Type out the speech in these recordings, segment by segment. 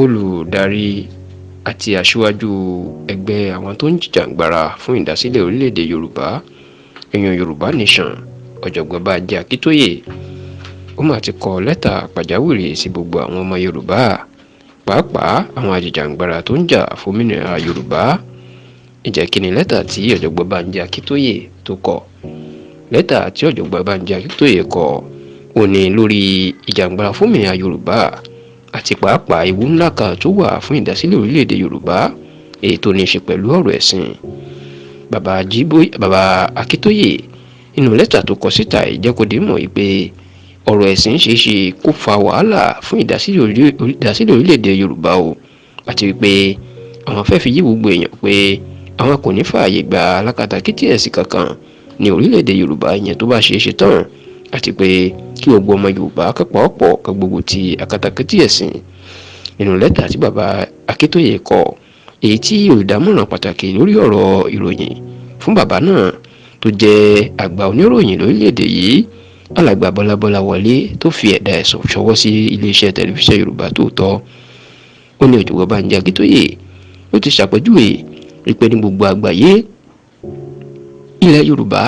Olùdarí àti aṣíwájú ẹgbẹ́ àwọn tó ń jìjàgbara fún ìdásílẹ̀ orílẹ̀-èdè Yorùbá, ìyẹn Yorùbá Nation, Ọ̀jọ̀gbọ́n Bánjí Akíntóyè, ó mà ti kọ lẹ́tà pàjáwìrì sí gbogbo àwọn ọmọ Yorùbá, pàápàá àwọn ajìjàgbara tó ń jà fòmìnira Yorùbá. Ǹjẹ́ kí ni lẹ́tà tí Ọ̀jọ̀gbọ́n Bánjí Akíntóyè tó kọ? Lẹ́tà tí Ọ̀jọ̀gbọ́n Bánjí Akíntóyè kọ ò ní lórí ìjàngbara fòmìnira Yorùbá àti pàápàá ewu ńlá kan tó wà fún ìdásílẹ̀ orílẹ̀-èdè Yorùbá, èyí tó ní í ṣe pẹ̀lú ọ̀rọ̀ ẹ̀sìn. Bàbá Akíntóyè nínú lẹ́tà tó kọ síta yìí jẹ́ kó di mọ̀ pé ọ̀rọ̀ ẹ̀sìn ṣeé ṣe kó fa wàhálà fún ìdásílẹ̀ orílẹ̀-èdè Yorùbá o, àti wípé àwọn fẹ́ fi yí gbogbo èèyàn pé àwọn kò ní fààyè gba alákatakítí ẹ̀sìn kankan ní orílẹ̀-èdè Yorùbá, ìyẹn tó bá ṣeé ṣe tán, àti pé kí gbogbo ọmọ Yorùbá kẹ́pọ̀ọ́pọ̀ kan gbógun ti akatakítí ẹ̀sìn. Nínú lẹ́tà tí bàbá Akíntóyè kọ, èyí tí olùdámọ̀ràn pàtàkì lórí ọ̀rọ̀ ìròyìn fún bàbá náà tó jẹ́ àgbà oníròyìn lórílẹ̀‐èdè yìí, Alàgbà Bọ́lá Bọ́láwọlé, tó fi ẹ̀dà ẹ̀sùn ṣọwọ́ sí iléeṣẹ́ tẹlifíṣàn Yorùbá Tòótọ́, ó ní Ọ̀jọ̀gbọ́n Bánjí Akíntóyè ó ti ṣàpèjúwe wípé ní gbogbo àgbáyé, ilẹ̀ Yorùbá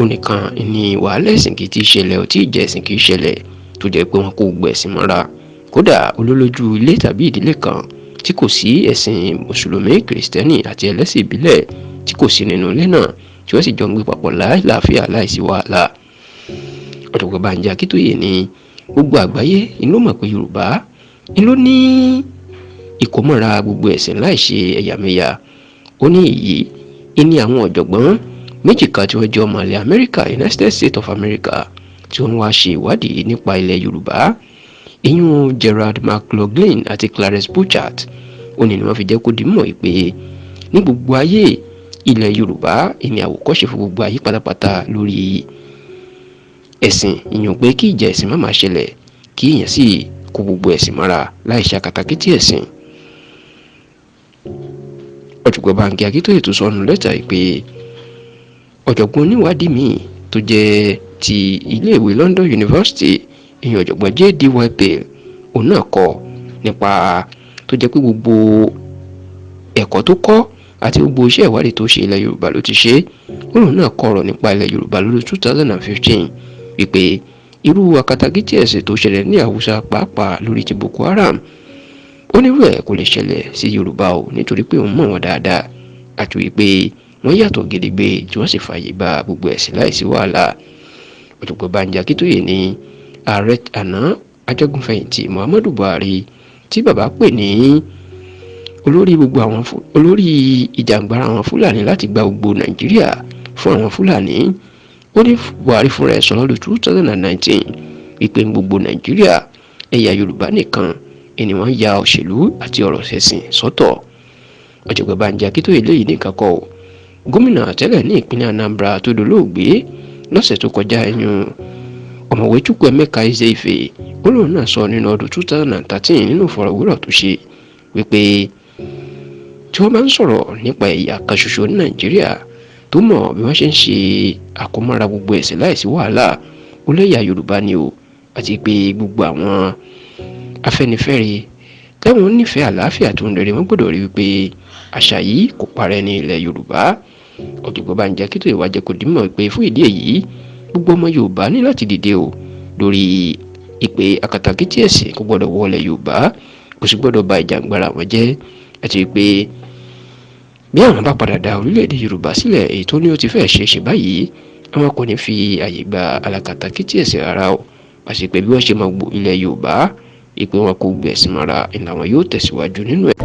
onìkan ní wàhálà ẹ̀sìn kì í ti ṣẹlẹ̀, ò tí ì jẹ́ ẹ̀sìn kì í ṣẹlẹ̀ tó jẹ́ pé wọn kò gbọ́ ẹ̀sìn mọ́ra. Kódà olólójú ilé tàbí ìdílé kan tí kò sí ẹ̀sìn mùsùlùmí, kìrìsìtẹ́nì àti ẹlẹ́sìn ìbílẹ̀ tí kò sí nínú ilé náà, tí wọ́n sì jọ ń gbé papọ̀ láàfíà láìsí wàhálà. Ọ̀jọ̀gbọ́n Bánjí Akíntóyè ní gbogbo àgbáyé inú mọ̀ pé Yorùbá ló ní ìkómọ́ra gbogbo ẹ̀sìn láì ṣe ẹ̀yàmẹ̀yà. Ó ní èyí ìní àwọn ọ̀jọ̀gbọ́n méjì kan tí wọ́n jẹ́ ọmọ ilẹ̀ Amẹ́ríkà, United States of America, tí wọ́n wá ṣe ìwádìí nípa ilẹ̀ Yorùbá, ìyún Gerard McLaughlin àti Clarence Burchard. Ó ní ni wọ́n fi jẹ́ kó di mọ̀ pé ní gbogbo ayé, ilẹ̀ Yorùbá ìní àwòkọ́ṣe fún gbogbo ayé pátápátá lórí ẹ̀sìn, ìyún pé kí ìjà ẹ̀sìn má máa ṣẹlẹ̀, kí èèyàn sì kó gbogbo ẹ̀sìn mọ́ra láì ṣe akatakítí ẹ̀sìn. Ọ̀jọ̀gbọ́n Bánjí Akíntóyè tó sọnù lẹ́tà yìí pé ọ̀jọ̀gbọ́n oníwádìí míì tó jẹ́ ti iléèwé London University, ìyẹn ọ̀jọ̀gbọ́n J.D. Whitfield, òun náà kọ nípa tó jẹ́ pé gbogbo ẹ̀kọ́ tó kọ́ àti gbogbo iṣẹ́ ìwádìí tó ṣe, ilẹ̀ Yorùbá ló ti ṣe é. Òun náà kọ ọ̀rọ̀ nípa ilẹ̀ Yorùbá lọ́dún 2015 wípé irú akatakítí ẹ̀sìn tó ṣẹlẹ̀ ní Haúsá, pàápàá lórí ti Boko Haram, ó nírú ẹ̀ kò lè ṣẹlẹ̀ sí Yorùbá o, nítorí pé òun mọ̀ wọ́n dáadáa àti wípé wọ́n yàtọ̀ gedegbe tí wọ́n sì fààyè gba gbogbo ẹ̀sìn láìsí wàhálà. Ọ̀jọ̀gbọ́n Bánjí Akíntóyè ní ààrẹ àná ajagunfẹ̀yìntì Muhammadu Buhari, tí bàbá pè ní olórí gbogbo àwọn olórí ìjàngbara àwọn Fúlàní láti gba gbogbo Nàìjíríà fún àwọn Fúlàní, ó ní Buhari fúnra ẹ̀ sọ lọ́dún 2019 wípé gbogbo Nàìjíríà, ẹ̀yà Yorùbá nìkan ni wọ́n ya òṣèlú àti ọ̀rọ̀ ẹ̀sìn sọ́tọ̀. Ọ̀jọ̀gbọ́n Bánjí Akíntóyè léyìí nìkan kọ́ o. Gómìnà tẹ́lẹ̀ ní ìpínlẹ̀ Anambra tó dolóògbé lọ́sẹ̀ tó kọjá, ẹ̀yún Ọ̀mọ̀wé Chukwuemeka Ezeife, ó lóun náà sọ nínú ọdún 2013 nínú ìfọ̀rọ̀wérọ̀ tó ṣe wípé tí wọ́n bá ń sọ̀rọ̀ nípa ẹ̀yà kan ṣoṣo ní Nàìjíríà tó mọ̀ bí wọ́n ṣe ń ṣe àkómọ́ra gbogbo ẹ̀sìn láìsí wàhálà, ó lẹ́yà Yorùbá ni o, àti pé gbogbo àwọn Afẹ́nifẹ́re tẹ́wọ̀n nífẹ̀ẹ́ àlàáfíà tó ń rere, wọ́n gbọ́dọ̀ rí wípé àṣà yìí kò parẹ́ ní ilẹ̀ Yorùbá. Ọ̀jọ̀gbọ́n Bánjí Akíntóyè wá jẹ́ kó di mọ̀ pé fún ìdí èyí, gbogbo ọmọ Yorùbá ní láti dìde o lórí ìpè akatakítí ẹ̀sìn kò gbọ́dọ̀ wọlé Yorùbá, kò sì gbọ́dọ̀ ba ìjàngbara wọn jẹ́, àti pé bí àwọn bá padà dá orílẹ̀-èdè Yorùbá sílẹ̀, èyí tó ní ó ti fẹ́ ṣe é ṣe báyìí, àwọn kò ní fi àyè gba alákatakítí ẹ̀sìn rárá o, àti pé bí wọ́n ṣe máa gbó ilẹ̀ Yorùbá ìpè wọn kò gbẹ̀sìn mọ́ra ìlànà yóò tẹ̀síwájú nínú ẹ̀.